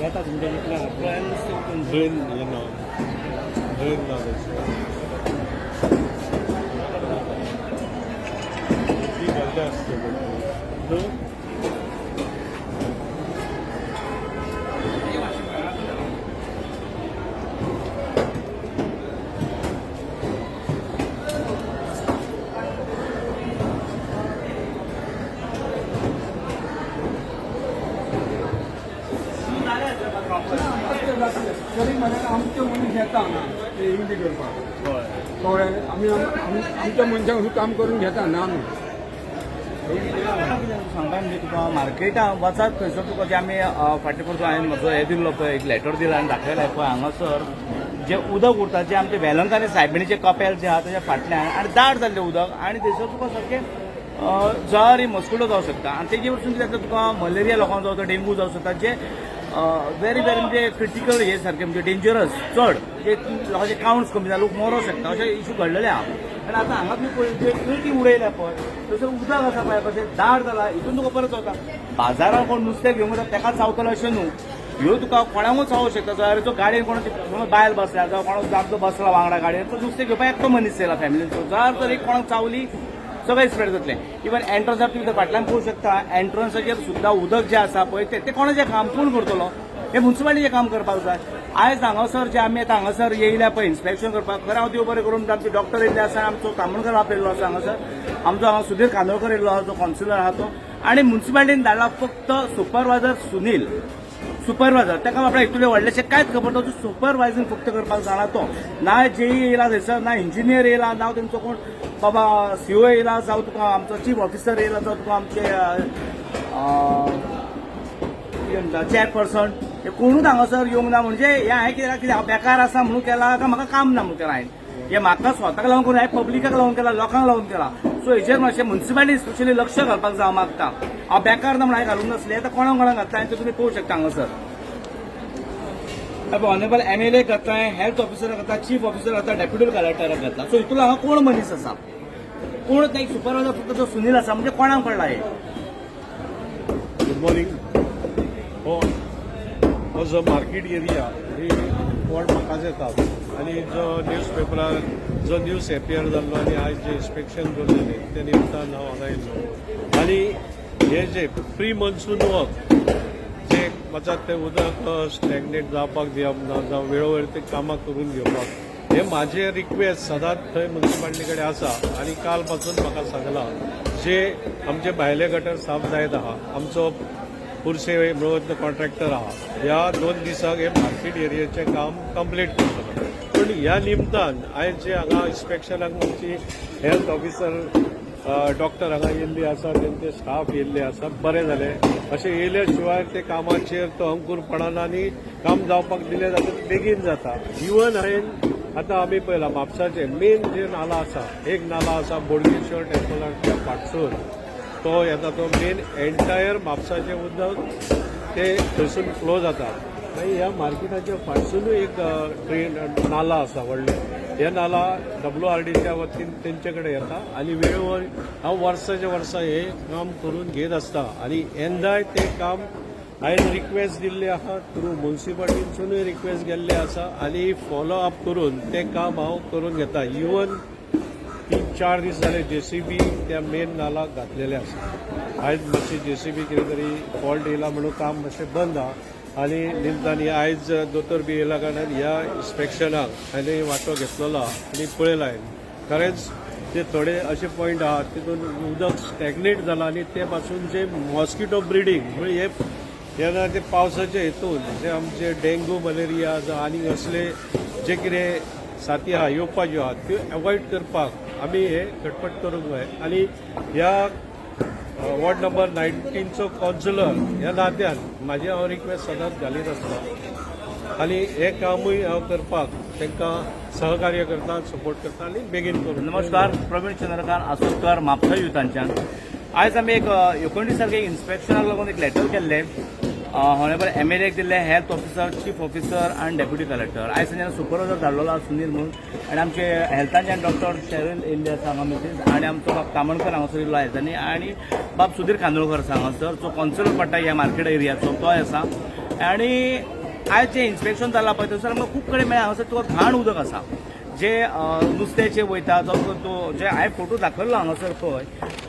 येता तुमच्या इतल्या ड्रेन हे ना, ड्रेन ना थंयसर. ती घातल्या आसतली. न्हू? तरी म्हळ्यार आमचे मनीस येता हांगा ते येवंदी करपाक, कळ्ळें? आमी आमच्या मनशांक काम करून घेता ना आमी. सांगता म्हणजे तुका मार्केटा वचात थंयसर तुका जे आमी फाटीं परतून हांवें म्हजो हे दिल्लो पळय, एक लेटर दिला आनी दाखयला पळय, हांगासर जे उदक उरता, जे आमचे वेलंकानी सायबिणीचे कपेल जे आहा तेच्या फाटल्यान आनी दाट जाल्लें उदक आनी थंयसर तुका सारकें जळारी मस्कुटो जावं शकता आनी तेजे वरसून कितें जाता, तुका मलेरिया लोकांक जावं शकता, डेंगू जावं शकता, जे व्हेरी व्हेरी म्हणजे क्रिटिकल हे सारके म्हणजे डेंजरस चड, जे लोकांचे कावंट्स कमी जाले, लोक मरोंक शकता, अशे इशू घडलेले आहा. आनी आतां हांगा तुमी पळय, जे पेटी उडयल्या पळय थंयसर उदक आसा पळय कशें दाट जाला, हितून तुका परत वता बाजारान कोण नुस्तें घेवंक वता तेका चावतलो अशें न्हू, ह्यो तुका कोणाकूच चावूंक शकता. जाल्यार जो गाडयेन कोण बायल बसल्या जावं कोण दादलो बसला वांगडा गाडयेन, तो नुस्तें घेवपाक एकटो मनीस येयला फॅमिलीन, जाल्यार तर एक कोणाक चावली सगळें स्प्रेड जातलें. इवन एंट्रन्सार तुमी थंय फाटल्यान पळोवंक शकता, एंट्रन्साचेर सुद्दां उदक जें आसा पळय तें कोणाचें काम, कोण करतलो? हें मुन्सिपालिटीचें काम करपाक जाय. आयज हांगासर जे आमी आतां हांगासर येयल्या पळय इन्स्पेक्शन करपाक, खरें हांव देव बरें करून आमचे डॉक्टर येयल्ले आसा, आमचो तामणकर बाप येयल्लो आसा हांगासर, आमचो हांगा सुधीर कांदोळकर येयल्लो आहा जो कावन्सिलर आहा तो, आनी मुन्सिपालिटीन धाडला फक्त सुपरवायझर सुनील. सुपरवायझर ताका बाबा हितूंतलें व्हडलेशें कांयच खबर ना, तो सुपरवायझींग फक्त करपाक जाणा तो. ना जेई येयला थंयसर, ना इंजिनियर येयला, ना तेंचो कोण बाबा सीओ येयला, जावं तुका आमचो चीफ ऑफिसर येयला, जावं तुका आमचे कितें म्हणटा चॅरपर्सन, हे कोणूच हांगासर येवंक ना. म्हणजे हें हांवें कितें कितें हांव बेकार आसा म्हणून केला काय म्हाका काम ना म्हणून केलां हांवें? हें म्हाका स्वताक लागून करून हांवें पब्लिकाक लागून केला, लोकांक लागून केला. सो हेचेर मातशें मुन्सिपालिटी स्पेशली लक्ष घालपाक जाय हांव मागता. हांव बेकार ना म्हणून हांवें घालूंक नासलें, आतां कोणाक कोणाक घातला हांवें तें तुमी पळोवंक शकता हांगासर. ऑनरेबल एमएलए घातला, हेल्थ ऑफिसर घातला, चीफ ऑफिसर घातला, डेप्युटी कलेक्टराक घातला. सो हितून हांगा कोण मनीस आसा? कोण एक सुपरवायझर फक्त तो सुनील आसा, म्हणजे कोणाक पडला हे? Good morning. हो हो जो मार्केट एरिया ही वॉर्ड म्हाकाच येता आनी जो न्यूज पेपरार जो न्यूज एपियर जाल्लो आनी आयज जे इन्स्पेक्शन दवरलेलें ते निमतान हांव हांगा येयल्लो. आनी हे जे प्री मॉन्सून वर्क जे वचत तें उदक स्टॅग्नेट जावपाक दिवप ना, जावं वेळोवेळ ते कामां करून घेवपाक, हे म्हाजे रिक्वेस्ट सदांच थंय मुन्सिपालिटी कडेन आसा. आनी काल पासून म्हाका सांगलां जे आमचे भायले गटर साफ जायत आहा, आमचो पुरसे म्हणून कॉन्ट्रॅक्टर आहा, ह्या 2 दिसांक हे मार्केट एरियाचें काम कंप्लीट करतलो. पूण ह्या निमतान आयज जे हांगा इन्स्पेक्शनाक आमची हेल्थ ऑफिसर डॉक्टर हांगा येयल्ली आसा, तेंचे स्टाफ येयल्ले आसा, बरें जालें. अशें येयल्या शिवाय ते कामाचेर तो अंकूर पडना आनी काम जावपाक दिलें जाल्यार बेगीन जाता. इवन हांवें आतां आमी पळयलां म्हापसाचे मेन जे नाला आसा, एक नाला आसा बोडगेश्वर टेम्पलाच्या फाटसून तो येता, तो मेन एंटायर म्हापसाचें उदक ते थंयसून फ्लो जाता. मागीर ह्या मार्केटाच्या फाटसुनूय एक ड्रेन नाला आसा व्हडले, हे नाला डब्ल्यूआरडीच्या वतीन तेंचे कडेन येता. आनी वेळोवेळ हांव वर्साच्या वर्सा हे काम करून घेत आसता आनी येंदाय तें काम हांवें रिक्वेस्ट दिल्ली आहा, थ्रू मुन्सिपालिटीनसूनय रिक्वेस्ट गेल्ले आसा आनी फॉलो अप करून तें काम हांव करून घेता. इवन 3-4 दीस जाले जेसीबी त्या मेन नालाक घातलेले आसा. आयज मातशी जेसीबी कितें तरी फॉल्ट येयला म्हणून काम मातशें बंद आहा. आनी निमतान हे आयज दोतोर बी येयला कारणान ह्या इन्स्पेक्शनाक हांवें वांटो घेतलेलो आहा आनी पळयला हांवें, खरेंच ते थोडे अशे पॉयंट आहा तितून उदक स्टॅग्नेट जाला आनी ते पासून जे मॉस्किटो ब्रिडींग म्हणजे हे जेन्ना ते पावसाचे हेतून जे आमचे डेंगू, मलेरिया जावं आनी असले जे कितें साथी आहा येवपाच्यो आहा, त्यो एवॉयड करपाक आमी हे खटपट करूंक जाय. आनी ह्या वॉर्ड नंबर 19चो कावन्सिलर ह्या नात्यान म्हाजी हांव रिक्वेस्ट सदांच घालीत आसता आनी हें कामूय हांव करपाक तांकां सहकार्य करता, सपोर्ट करता आनी बेगीन करून. नमस्कार, प्रवीण चंद्रकांत आसोदकर, म्हापसा युथांच्यान. आयज आमी एक 19 तारखेक इन्स्पेक्शनाक लागून एक लेटर केल्लें, ऑनरेबल एमएलएक दिल्लें, हेल्थ ऑफिसर, चीफ ऑफिसर आनी डेप्युटी कलेक्टर. आयज तेंच्यानी सुपरवायझर धाडलेलो आसा सुनील म्हणून आनी आमचे हेल्थाच्यान डॉक्टर शेरल येयल्ले आसा हांगा मिसीस, आनी आमचो बाब तामणकर हांगासर येयल्लो हेल्थांनी आनी बाब सुधीर कांदोळकर आसा हांगासर, जो कॉन्सुलर पडटा ह्या मार्केट एरियाचो तोय आसा. आनी आयज जें इन्स्पेक्शन जालां पळय थंयसर आमकां खूब कडेन मेळ्ळें. हांगासर तुका घाण उदक आसा जे नुस्त्याचे वयता, जावं तो जे हांवें फोटो दाखयल्लो हांगासर पळय,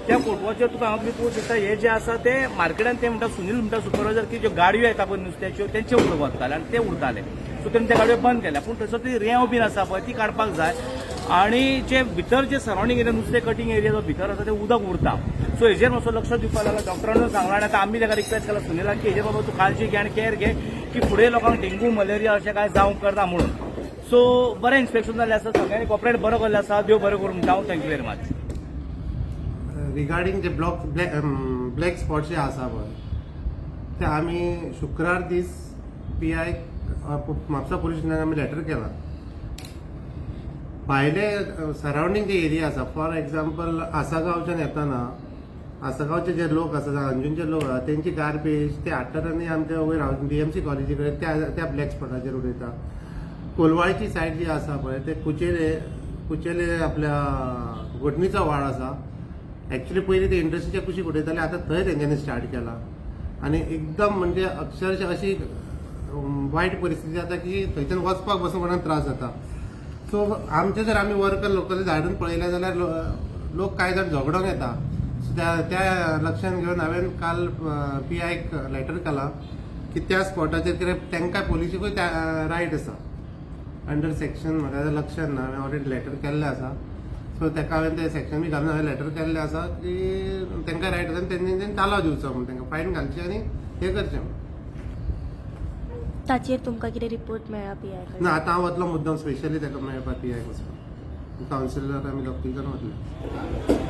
त्या फोटवाचेर तुका हांगा तुमी पळोवंक शकता. हे जे आसा ते मार्केटान ते म्हणटा, सुनील म्हणटा सुपरवायझर, की ज्यो गाडयो येता पळय नुस्त्याच्यो तेंचें उदक वतालें आनी ते उरताले. सो तेणी त्या गाडयो बंद केल्या, पूण थंयसर ती रेंव बीन आसा पळय ती काडपाक जाय आणि जे भितर जे सरावंडींग एरिया, नुस्तें कटींग एरिया जो भितर आसा ते उदक उरता. सो हेजेर मातसो लक्ष दिवपाक लागला. डॉक्टरान सांगला आनी आतां आमी ताका रिक्वेस्ट केला सुनिलाक की हेजेर बाबा तूं काळजी घे आनी केअर घे की फुडें लोकांक डेंगू मलेरिया अशें कांय जावंक करना म्हणून. सो बरें इन्स्पेक्शन जाल्लें आसा, सगळ्यांनी कॉपरेट बरो केल्लो आसा. देव बरें करूं म्हणटा हांव. Thank you very much. Regarding जे ब्लॉक ब्लॅक स्पॉट जे आसा पळय, ते आमी शुक्रार दीस पी I Mapusa police स्टेशनाक आमी लेटर केला. भायले सरावंडींग जे एरिया आसा, फॉर एग्जाम्पल आसागांवच्यान येताना आसागांवचे जे लोक आसा, अंजूनचे लोक आसा, तेंची गार्बेज ते हाडटात आनी आमच्या वयर डीएमसी कॉलेजी कडेन त्या त्या ब्लॅक स्पॉटाचेर उडयता. कोलवाळची सायड जी आसा पळय, ते कुचेले कुचेले आपल्या घोटणीचो व्हाळ आसा. एक्चुली पयलीं ते इंडस्ट्रीच्या कुशीक उडयताले, आतां थंय तेंच्यांनी स्टार्ट केला आनी एकदम म्हणजे अक्षरशः अशी वायट परिस्थिती जाता की थंयच्यान वचपाक बसून कोणाक त्रास जाता. सो आमचे जर आमी वर्कर लोकल धाडून पळयले जाल्यार लोक कांय जाण झगडोंक येता. सो त्या त्या लक्षान घेवन हांवें काल पी आयक लेटर केला की त्या स्पॉटाचेर कितें तांकां पोलिसीकूय रायट आसा अंडर सेक्शन, म्हाका आतां लक्षात ना, हांवें ऑलरेडी लेटर केल्लें आसा. सो ताका हांवें ते सेक्शन बी घालून हांवें लेटर केल्लें आसा की तांकां रायट आसा आनी तेंच्यांनी तालाव दिवचो म्हूण, तांकां फायन घालची आनी हें करचें म्हूण. ताचेर तुमकां कितें रिपोर्ट मेळ्ळा पी I ना, आतां हांव वतलो मुद्दम स्पेशली ताका मेळपाक, पी आयक वचपाक. कावन्सिलर आमी दोग तीग जाण वतले.